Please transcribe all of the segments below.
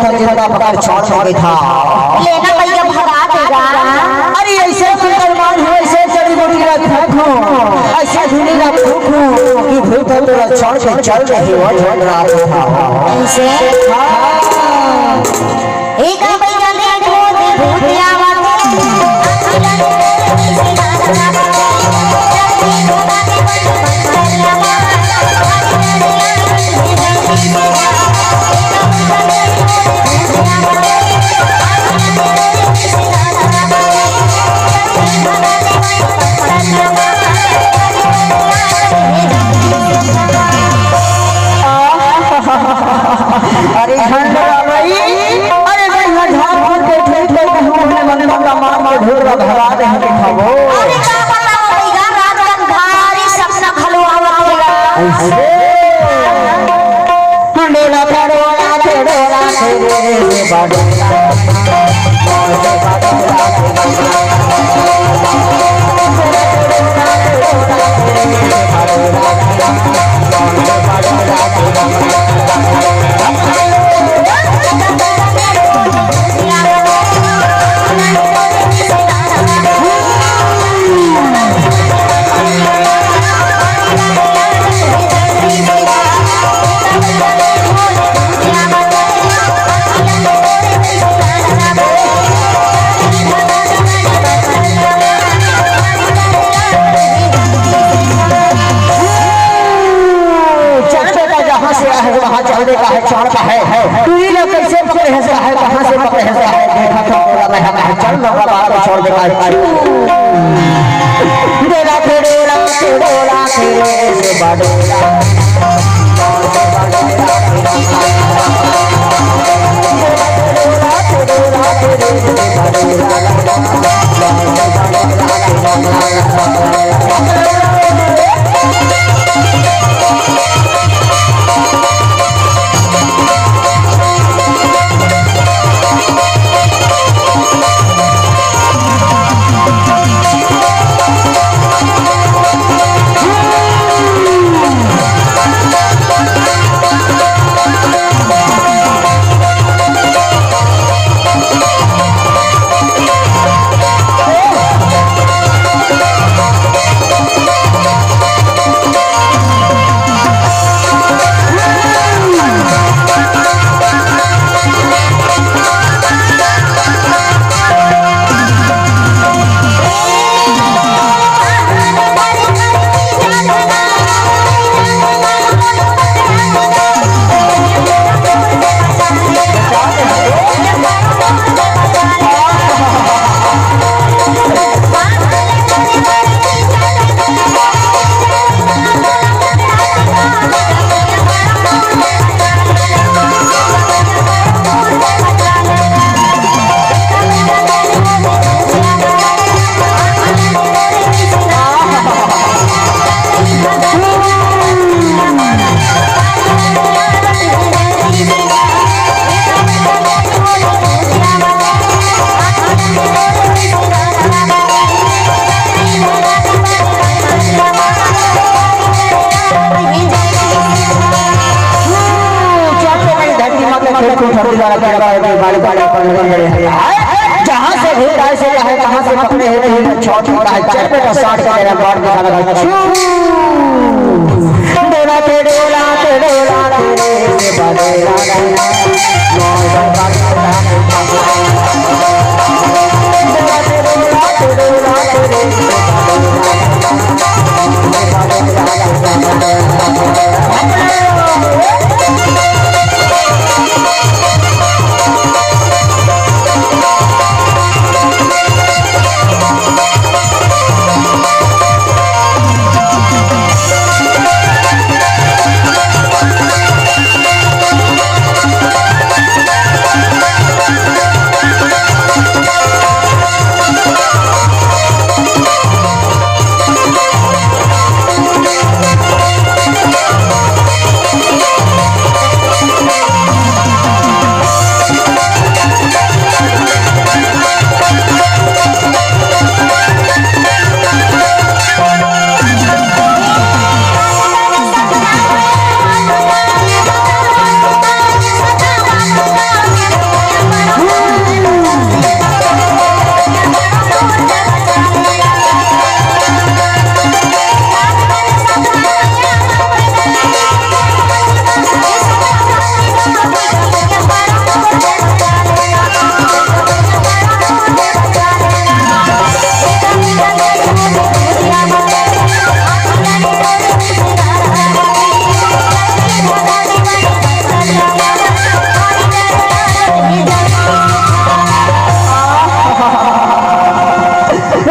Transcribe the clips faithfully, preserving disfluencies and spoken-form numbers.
था जितना पकड़ छोड़ के था। लेना भैया भगा देगा। अरे ऐसे सुंदर मान हो, ऐसे जड़ी बूटी ला फेंकूं, ऐसे धूली ला फूकूं कि भूत तोला छोड़ के चल रही हो, झंड रात था। ऐसे? हाँ। एक भैया ने भूत, भूत आवा। अरे झंड वालों, अरे मैं यहाँ झांक फूंक के ठीक बैठा हूँ, हमने मंदर का मार के ढोल भगा दे हैं कि खाबो। अरे का बताओ भैया, रात का भारी सपना घलो आवत हेगा। ऐसे? डोला थे, डोला थे, डोला थे, रे, रे, रे, बाबा। चल बेटा, जहाँ से आए हो, वहाँ चल दे का है, छोड़ का है। तू ही लोग कैसे पकड़े हैं, का है, कहाँ से पकड़े हैं, का है, देखा तो बोला मैं, का है, चल, लोग बाहर को छोड़ दे का है। डोला के डोला के डोला के रे से बडोला। जहाँ से भूत आए से कहे, कहाँ से पकड़े हे, ये छोटी का है, चल बेटा, साठ का मेरा बार दिखा लगा। छू। डोला ते, डोला ते, डोला ते, डोला ते।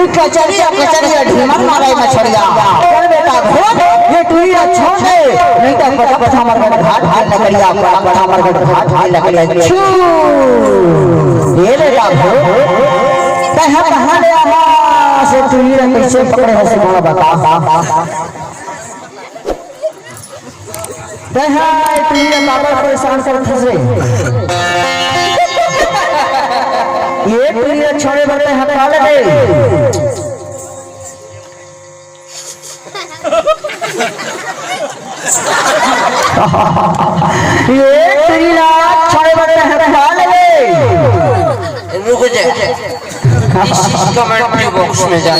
कचरिया, कचरिया, ढीमर मारे मछरिया। चल बेटा, घोट, ये टुरी ला छोड़ दे, नहीं तो पटक थामरगढ़ घाट के लकड़िया, पटक थामरगढ़ घाट के लकड़िया। छू, ये बेटा, घोट, तैं ह कहाँ ले आहा, से टुरी ला कैसे पकड़े हस, मोला बता। तैं ह ए टुरी ला काबर परेशान करत हस रे? ए टुरी ला छोड़े बर तैं ह का लेबे? ए टुरी ला छोड़े बर तैं ह का लेबे? रुक जा, इस, इस कमेंट्री बॉक्स में जा।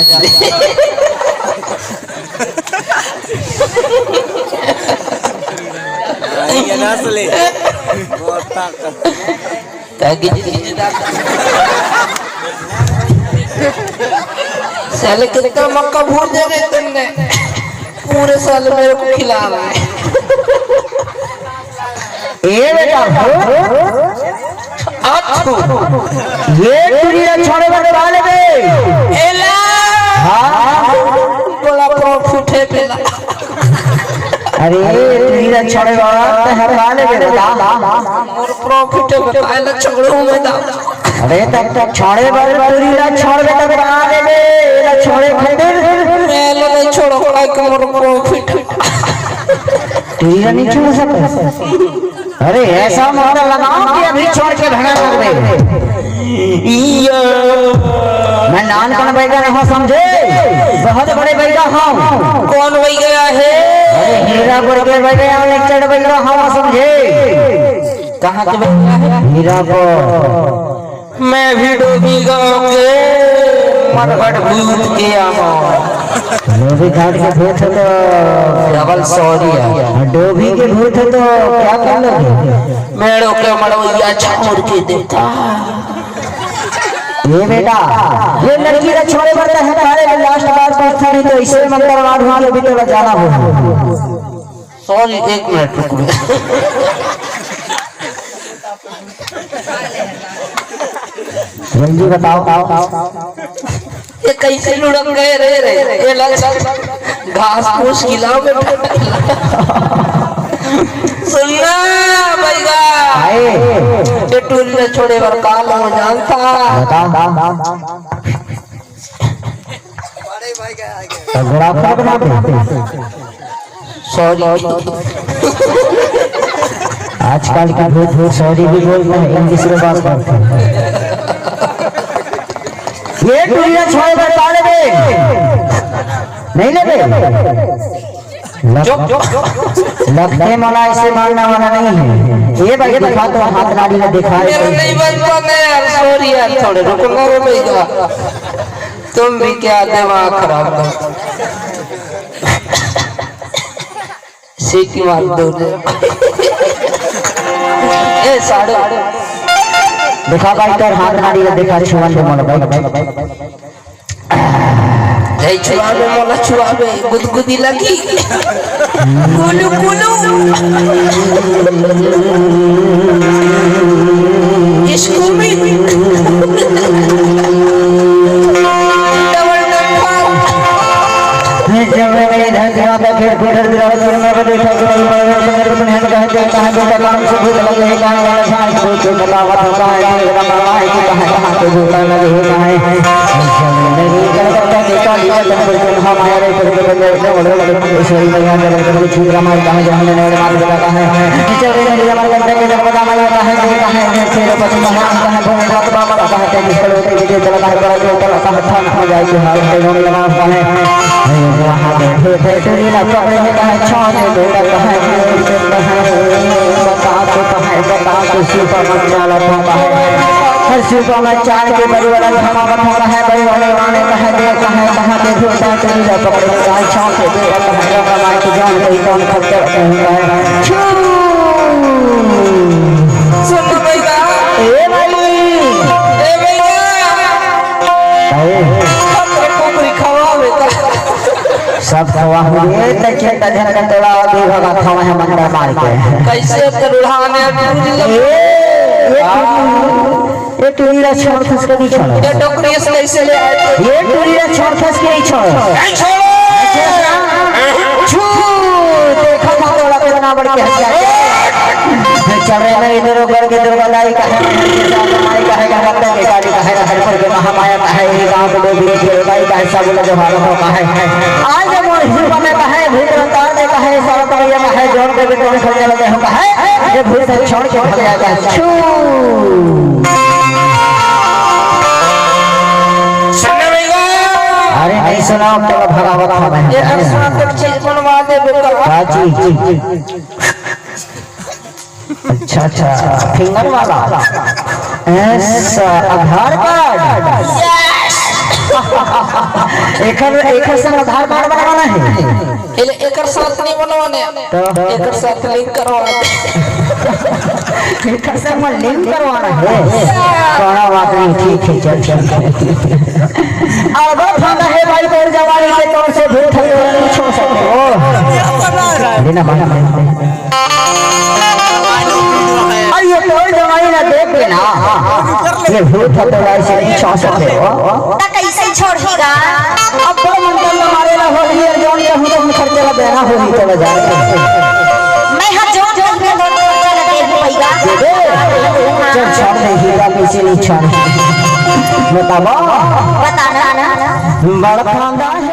ये नस्ल है। ताकि साले कितना मक्का भून दे रहे तुमने, पूरे साल मेरे को खिला रहा है। ए बेटा, अच्छू, ए टुरी ला छोड़े बर का लेबे? एला। हाँ। बड़ा प्रॉफिट है बेला। अरे, टुरी ला छोड़े बर तैं ह का लेबे बता? मोर प्रॉफिट है बेटा, एला छोड़ो मैं दा। अरे, त छोड़े बर टुरी ला छोड़बे त का लेबे? एला छोड़े खातिर? मैं एला नहीं छोड़ो, काहे कि मोर प्रॉफिट है। टुरी ला नहीं छोड़ सकत? अरे, ऐसा मंत्र लगाओ कि अभी छोड़ के भगा सकबे। इया। मैं नानकन बैगा नहीं हूँ, समझे? बहुत बड़े बैगा हूँ। कौन बैगा है? अरे, हीरापुर के बैगा हूँ, एक चढ़ बैगा हूँ, समझे? कहाँ के बैगा है? हीरापुर। मैं भी डोभी गांव के मरघट भूत के आमा। डोभी घाट के भूत है तो डबल सॉरी है। डोभी के भूत है तो क्या कर लोगे? मेड़ो के मड़वैया छोड़ के देता। ये बेटा, ये लड़की ला छोड़े बर तैं ह का लेबे, लास्ट बार पूछत हँव, नहीं तो इसे मंत्र मार हुआ अभी तो जाना हो। सॉरी, एक मिनट रुक। जल्दी बताओ। ये कैसे लुढ़क गए रे, रे? ये लग, लग, घास फूस गिला में। सुनना भैया, आए। ये टूरी ला छोड़े बर का लूँ जानता। बता। तो ग्राफ बना दे। सॉरी। आजकल के भूत भूत सॉरी भी बोलते हैं, इंग्लिश में बात करते हैं। ये टूरी ला छोड़े बर का लेबे? नहीं लेबे? लग-, लगथे मोला ऐसे मानना वाला नहीं है। ये भाई दिखा तो हाथ नाड़ी में दिखा। मेरा नहीं बनता ना यार, सॉरी यार, थोड़े रुको ना रे भैया। तुम भी क्या दिमाग खराब कर सीटी मार दो रे। ए साड़ू। देखा भाई, तोर हाथ नाड़ी ला देखा, छुअन दे मोला भाई। ए छुआबे, मोला छुआबे, गुदगुदी लगी। कुलू, कुलू। इसको भी। Double double. जब मैं इधर से आता फिर उधर से आता, फिर मैं बदल था, फिर मैं बदल था, मेरे को नहीं कहा, कहता है, बेटा, काम से भूत लग गई, काम वाला सांस भूत से बतावत होता है, काम वाला मामा है कि कहाँ, कहाँ से भूत लग गई, कहाँ है? जब मेरी कलकत्ता की काली रतन पर तुम हमारे पर बदल गए, जब बड़े बड़े ईश्वरी भगवान जब बड़े बड़े छुई रामायण कहाँ, जहाँ मैंने बड़े मार बताता है। जब मेरी जब बड़े बड़े जब पता मैं होता है, कहता है, फिर पति भगवान कहाँ, भूमि बात बाबा कहाँ, तेरी करोड़ के लिए चलता है, बड़ा जो चलता है, थाना में जाए के हाल, तेरे में लगा हुआ है। वहाँ बैठे थे, तेरी ना पकड़े में कहा, छाने बेटा कहा, बता तो कहा, बता तो शिव का मत चाला था कहा। हर शिव का मत चाल के बड़ी वाला धमा बता कहा, बड़ी वाले वाले कहा, दे कहा, कहा के बेटा, तेरी ना पकड़े में कहा, छाने बेटा कहा, कहा के जान गई, कौन खच्चर कहता है। छू। सुन भैया। ए भाई। ए भैया। अरे। हमरे कुकरी खवा बेटा। सब खवा हो रे, त खेत धन का तोला और भी भगा खवा है मंडा मार के। कैसे तरुढ़ाने टूरी लग- ए, ए, ये टूरी ला छोड़ खस के नहीं छोड़ो। ये टोकरी से कैसे ले आए? ये टूरी ला छोड़ खस के नहीं छोड़ो। नहीं छोड़ो। छू, देखा था तो लगे ना बड़ी के हत्या। चल रहे ना इधर उधर के दुर्गा दाई का है, माई का है, का है, का है, का है, हर पर के महामाया का है, ये गांव के लोग भी के दाई का है, सब लोग जो हालत हो का है। आज जब वो हिंदू बने का है, भूत रंगदार दे का है, सारा तो ये का है, जोन के भी टोन खोलने लगे हो का है, ये भूत से छोड़ के भाग जाता है। छू। सुनने में अरे नहीं सुनाओ, तो भगावत हमें। ये हर साथ एक चीज बनवा दे बेटा। का चीज? अच्छा, अच्छा, फिंगर वाला। ऐसा आधार कार्ड। एकर, एकर संग आधार कार्ड बनवाना है। एले एकर साथ नहीं बनवाने। तो? एकर साथ लिंक करवा दे। एकर संग में लिंक करवाना है। कोना बात नहीं, ठीक है, चल, चल, चल। अब फांदा है भाई, तोर जवानी के तौर से भूत है, तोर कुछ हो सकते हो। लेना भाई, अरे ये तोर जवानी ना देख लेना। ये भूत है, तो भाई से कुछ हो सकते हो। त कैसे छोड़ेगा? अब बड़ मंडल में मारे ला होही, अउ जौन कहूँ तो हम खर्चे ला देना होही, तो बजा। मैं हर जौन कहूँ तो खर्चा ला दे दूँ भैया। दे दे। चल छोड़ दे, हीरा कैसे नहीं छोड़। बतावा। बताना ना। बड़ फांदा है।